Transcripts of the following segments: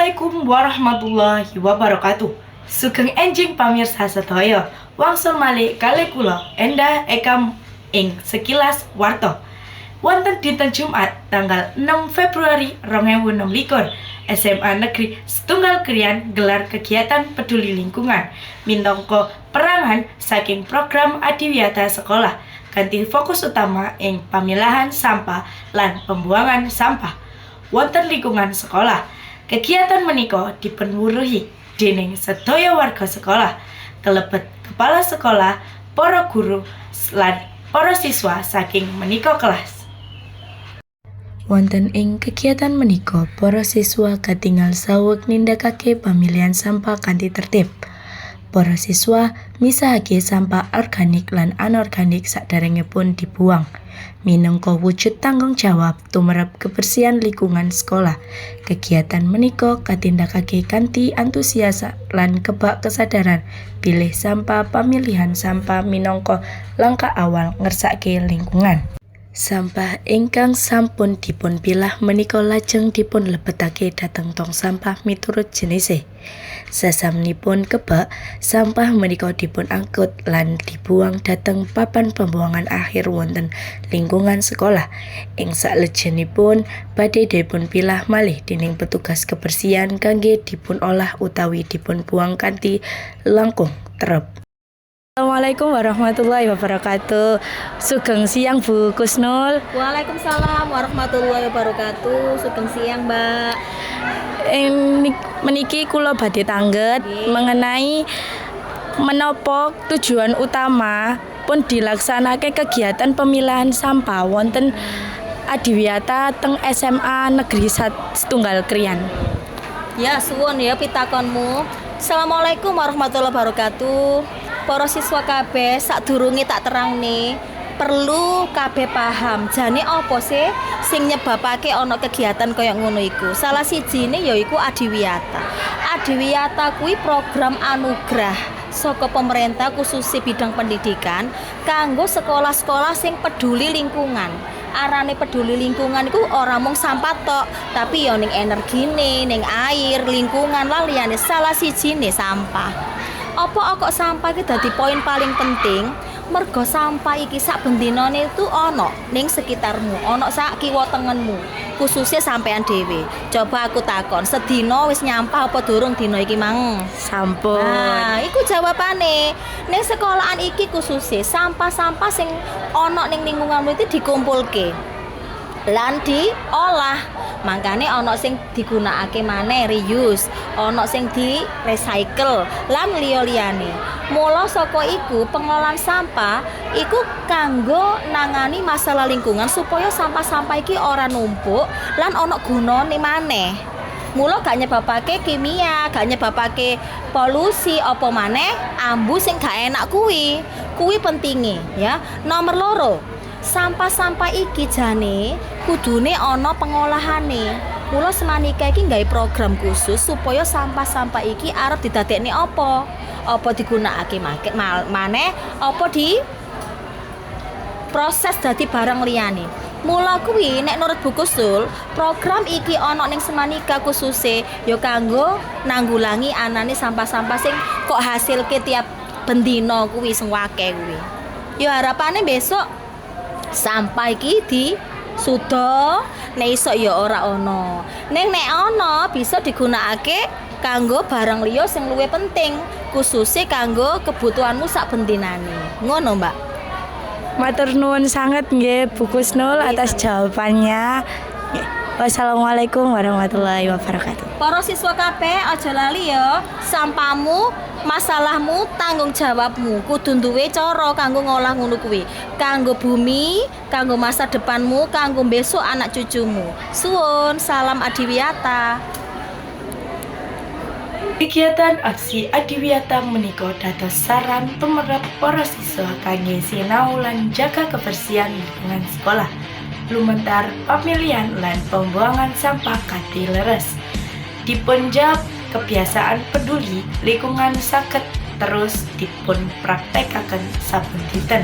Assalamualaikum warahmatullahi wabarakatuh. Sugeng enjing, pamirsa sedaya. Wangsul malih kalih kula, Endah Eka, ing Sekilas Warta. Wonten dinten Jumat tanggal 6 Februari 2026, SMA Negeri Setunggal Krian gelar kegiatan peduli lingkungan minangka perangan saking program Adiwiyata sekolah kanthi fokus utama ing pamilahan sampah lan pembuangan sampah wonten lingkungan sekolah. Kegiatan menika dipunwuruhi dening sedaya warga sekolah, kelebet kepala sekolah, para guru, lan para siswa saking maneka kelas. Wonten ing kegiatan menika, para siswa katingal saweg nindakake pamilihan sampah kanthi tertib. Para siswa misahake sampah organik lan anorganik saderengipun dibuang minangka wujud tanggung jawab tumrap kebersihan lingkungan sekolah. Kegiatan menika katindakake kanthi antusias lan kebak kesadaran bilih sampah pamilihan sampah minangka langkah awal ngresiki lingkungan. Sampah ingkang sampun dipunpilah menika lajeng dipunlebetake dhateng tong sampah miturut jenise. Sasampunipun kebak, sampah menika dipun angkut lan dibuang dhateng papan pembuangan akhir wonten lingkungan sekolah. Ing salajengipun badhe dipunpilah malih dening petugas kebersihan kangge dipunolah utawi dipunbuang kanthi langkung terep. Assalamualaikum warahmatullahi wabarakatuh. Sugeng siang, Bu Kusnul. Waalaikumsalam warahmatullahi wabarakatuh. Sugeng siang, Mbak. Meniki kula badhe tanglet mengenai menapa tujuan utama pun dilaksanake kegiatan pemilahan sampah wonten Adiwiyata teng SMA Negeri Setunggal Krian. Ya, suwun ya pitakonmu. Assalamualaikum warahmatullahi wabarakatuh. Para siswa kabeh, sadurunge tak terangne, perlu kabeh paham jane apa sih sing nyebabake ana kegiatan kaya ngono iku. Salah sijine yaiku Adiwiyata. Adiwiyata kuwi program anugerah saka pemerintah khususnya bidang pendidikan kanggo sekolah-sekolah sing peduli lingkungan. Arane peduli lingkungan iku ora mung sampah tok, tapi ya ning energine, ning air, lingkungan lan liyane, salah sijine sampah. Apa kok sampah iki dadi poin paling penting? Mergo sampah iki sak bendinane itu ana ning sekitarmu, ana sak kiwa tengenmu, khususnya sampean dhewe. Coba aku takon, sedina wis nyampah apa durung dina iki mang? Sampun. Nah, iku jawabane. Ning sekolahan iki khususnya sampah-sampah sing ana ning lingkunganmu itu dikumpulke lan diolah. Mangkane ana sing digunakake maneh, reuse, ana sing di recycle lan liya-liyane. Mula saka iku, pengelolaan sampah iku kanggo nangani masalah lingkungan supaya sampah-sampah iki ora numpuk lan ana gunane maneh. Mula gak nyebabake kimia, gak nyebabake polusi, apa maneh ambu sing gak enak kuwi. Kuwi pentinge ya. Nomor loro, sampah-sampah iki jane kudune ana pengolahane. Mula Semanika iki nggawe program khusus supaya sampah-sampah iki arep didadekne apa? Apa digunakake maneh, apa di proses dadi barang liyane. Mula kuwi nek nurut Bu Kusnul, program iki ana ning Semanika khususe ya kanggo nanggulangi anane sampah-sampah sing kok hasilke tiap bendina kuwi sing akeh kuwi. Ya harapane besok sampah iki di suda, nek iso ya ora ana. Ning nek ana bisa digunakake kanggo barang liya sing luwih penting, khususe kanggo kebutuhanmu sak bendinane. Ngono, Mbak. Matur nuwun sanget nggih, Bu Kusnul, atas jawabannya. Wassalamualaikum warahmatullahi wabarakatuh. Para siswa kabeh aja lali ya, sampahmu, masalahmu, tanggung jawabmu. Kudu duwe cara kanggo ngolah ngono kuwi. Kanggo bumi, kanggo masa depanmu, kanggo besok anak cucumu. Suwun, salam Adiwiyata. Kegiatan aksi Adiwiyata menika dados saran tumrap para siswa kangge sinau lan jaga kebersihan lingkungan sekolah lumantar pemilihan lan pembuangan sampah kanthi leres. Dipunjab kebiasaan peduli lingkungan saged terus dipun praktekaken saben dinten.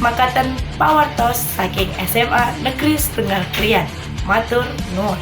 Makaten pawartos saking SMA Negeri Setunggal Krian. Matur nuwun.